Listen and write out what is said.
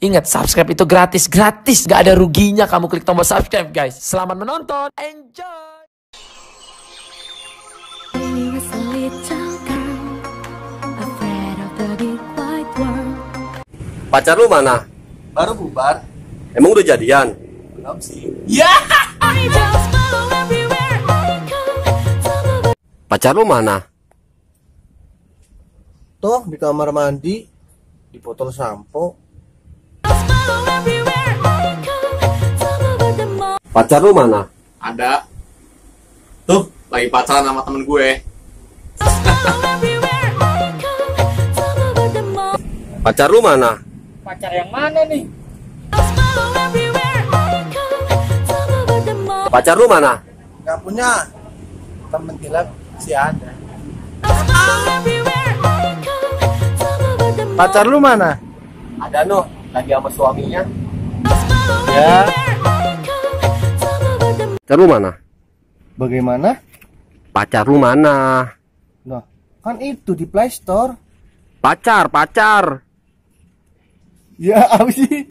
Ingat, subscribe itu gratis. Gratis, gak ada ruginya kamu klik tombol subscribe guys. Selamat menonton, enjoy. Pacar lu mana? Baru bubar. Emang udah jadian? Belum sih. Ya. Pacar lu mana? Tuh di kamar mandi, di botol sampo. Pacar lu mana? Ada. Tuh, lagi pacaran sama temen gue. Pacar lu mana? Pacar yang mana nih? Pacar lu mana? Gak punya. Temen gila si ada. Pacar lu mana? Ada noh, lagi sama suaminya. Ya. Pacar lu mana? Bagaimana? Pacar lu mana? Nah, kan itu di Play Store. Pacar. Ya, apa sih?